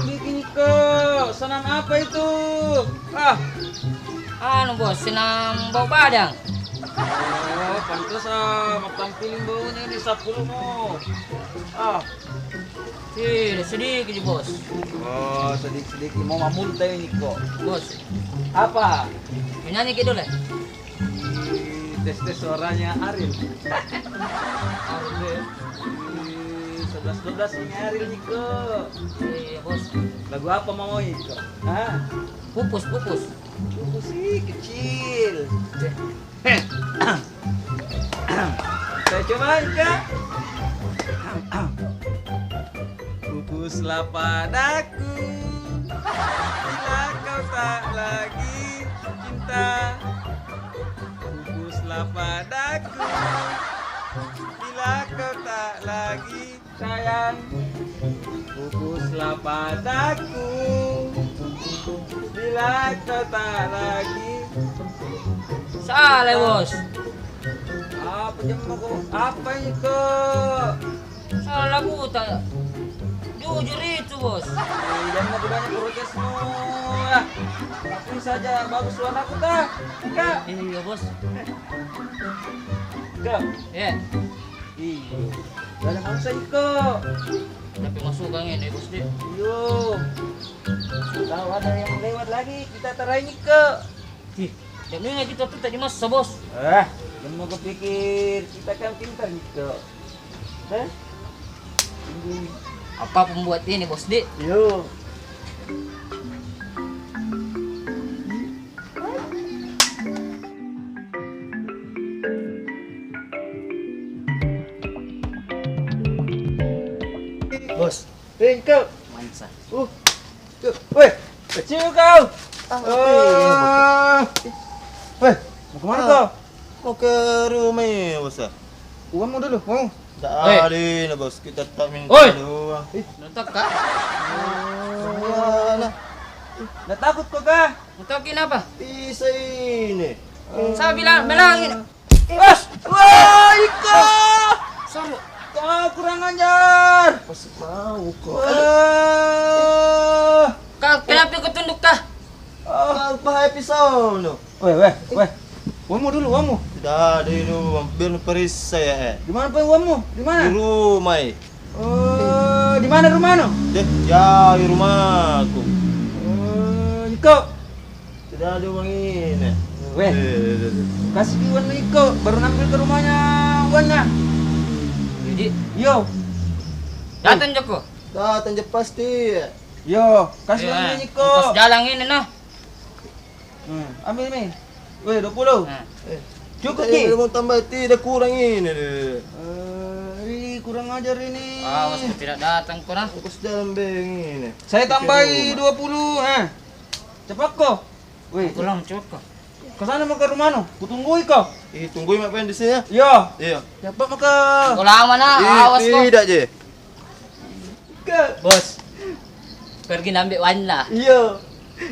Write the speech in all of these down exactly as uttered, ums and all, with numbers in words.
Bikin ko, senam apa itu? Ah. Anu, Bos, senam bau badang. Oh, pantas ah, makan piling baunya di sepuluhmu. Ah. Ih, sedikit ji, Bos. Oh, sedikit-sedikit. Mau mamuntah ini ko. Bos. Apa? Penyanyi ki dulu, eh? Ih, tes-tes suaranya Ariel. Ariel, eh. Ih, sebelas dua belas ini Ariel, Niko. Iya, iya, Bos. Lagu apa mau, Niko? Hah? Pupus, pupus. Pupus sih kecil. Saya coba, Kak. Pupuslah padaku bila kau tak lagi cinta. Pupuslah padaku bila kau tak lagi sayang. Pupuslah padaku bila kau tak lagi. Salah, Bos. Apa jemma ko? Apa ini ko? Salah lagu ta. Jujur itu, Bos. Eh, jangan aku banyak protes semua. Aku saja bagus suaraku ta. Kak. Iya, Bos. Kak. Iya. Iya. Jangan maksa iko. Tapi masuk angin, eh, Bos, deh. Iyo. Kalau ada yang lewat lagi, kita tarain iko. Ih, jangan ingat kita tuh tadi masa, Bos. Eh, kamu kepikir kita kan pintar gitu. Eh? Apa pembuat ini, Bos Dik? Yo. Bos. Eh, kau. Mansa. Uh. Weh, kecil kau. Ah, weh, mau kemana kau? Mau ke rumah, Bos. Uangmu dulu, uangmu. Tak ada, Bos. Kita tak minta uang. Ih, nonton kah? Nggak takut kau kah? Nonton kenapa? Bisa ini. Saya bilang, bilangin. Bos! Wah, Iko! Sorry. Kau kurang ajar. Masih mau kau. Wah. Kau kenapa kau tunduk kah? Kau pakai pisau tu. Weh, weh, weh. Uangmu dulu, uangmu. Tidak ada itu, biar periksa ya, eh. Di mana pun uangmu? Di mana? Di rumah, eh. Oh, di mana rumahmu? Deh, jauh di rumahku. Oh, Iko. Tidak ada uang ini. Weh. Kasih ki uang Iko, baru nambil ke rumahnya uangnya. Jadi? Yo. Datang jako? Datang je pasti. Yo, kasih uang Iko. Pas jalan ini, nah. Hmm, ambil ni. Weh, dua puluh. Nah. Cukup ki? Tidak mau tambah, tidak kurang ini deh. Eh, ih, kurang ajar ini. Awas kau tidak datang kau, nah. Ongkos jalan beng ini. Saya tambahi dua puluh, ha. Cepat ko. Weh. Pulang, cepat ko. Ke sana mau ke rumahmu. Kutunggui ko. Ih, tunggui mak pen di sini ya. Iya. Iya. Cepat mau ke. Kau lama, nah. Awas ko. Tidak je. Bos, pergi nambil warna. Iyo.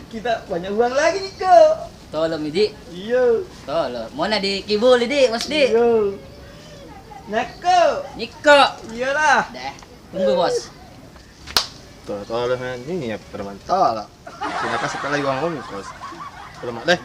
Kita banyak uang lagi, Niko. Tolong, Dik. Iyo. Tolong. Mona di kibul, Dik, Bos Dik. Iyo. Nako. Niko. Iyalah. Deh. Tunggu, Bos. Tolong, tolong, ini ya, permantala. Terima kasih kali uang ongkos. Tolong, Mak, deh.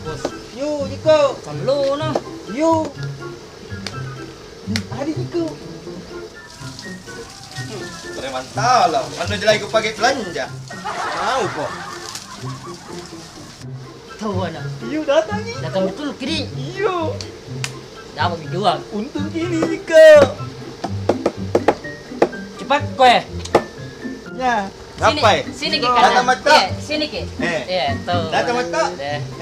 Bos. Yo, Niko. Kalau nah. Yo. Adi, Niko. Preman tala, mana je lagi ku pakai belanja. Mau ko. Tahu anak. Iyo, datang ni. Datang betul kiri. Iyo. Dapat mi dua. Untung kini, Niko. Cepat ko, eh. Ya. Sini, sini ki. Datang mata. Iya, sini ki. Eh. Iya, tuh. Datang mata.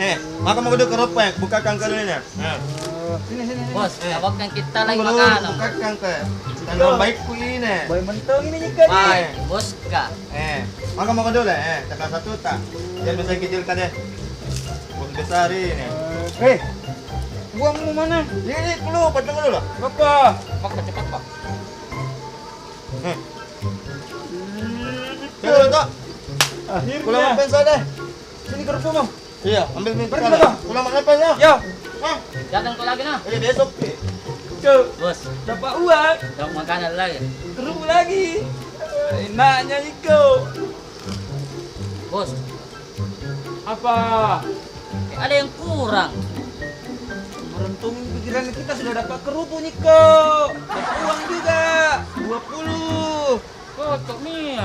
Eh, makan mau dulu keropok, bukakan kalau ini. Nah. Sini, sini, sini. Bos, eh, tawarkan kita lagi makanan. Bukakan ke. Tanggal baikku ini. Baik mentong ini, Niko. Baik, bos ka. Eh, makan, makan dulu, eh. Tekan satu tak. Jangan besar kecil ka deh. Bos besar ini. Eh, uangmu mana? Ini dulu, pantang dulu lah. Apa? Cepat, Pak, cepat, Pak. Eh. Coba, Tok. Akhirnya. Pulang makan saya deh. Sini kerupukmu. Iya, ambil minta. Pergi sana. Pulang makan saya. Ya. Hah? Datang kau lagi, nah. Eh, besok, eh. Cuk. Bos. Dapat uang. Dapat makanan lagi. Kerupuk lagi. Enaknya Niko. Bos. Apa? Eh, ada yang kurang. Merentung pikiran kita, sudah dapat kerupuk, Niko. Dapat uang juga. Dua puluh. Kocok mi.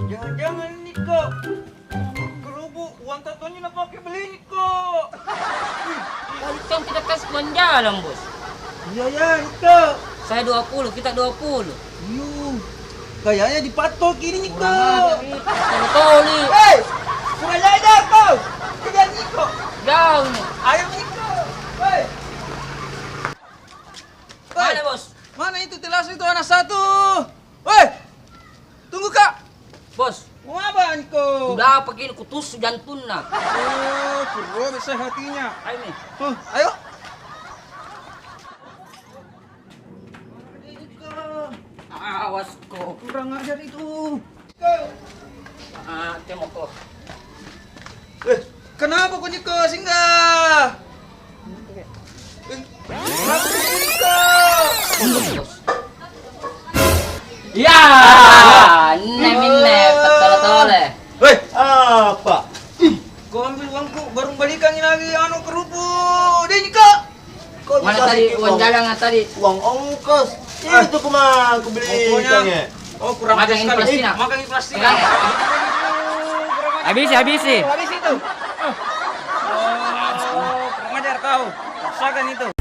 Jangan-jangan, Niko, kerupuk uang tatonya na pakai beli, Niko. Kan kita kasih uang jalan, Bos. Iya, ya, Niko. Saya dua puluh, kita dua puluh. Yuh, kayaknya dipatok ini, Niko. Kurang ajar, Niko. Betul, Li. Hei, kurang ajar kau. Kejar Niko. Jauh ni. Ayo, Niko. Hei. Mana, Bos? Mana itu telas itu anak satu? Weh! Tunggu, Kak! Bos. Mau apa, Niko? Udah apa gini, kutusuk jantungna. Oh, kurobek saya hatinya. Ayo, mi. Huh, ayo. Awas ko. Kurang ajar itu. Ah, tembok ko. Eh, kenapa ko, Niko, singgah? Eh, kenapa ko, Niko? Ya, ne minne, petole-tole. Weh, apa? Kau ambil uangku, baru balikan lagi anu kerupuk. Deh, Niko. Mana tadi uang jalan tadi? Uang ongkos. Itu kuma aku beli ikannya. Oh, kurang ajar sekali. Makan plastik. Habisi, habisi. Habis itu. Oh, kurang ajar kau. Paksakan itu.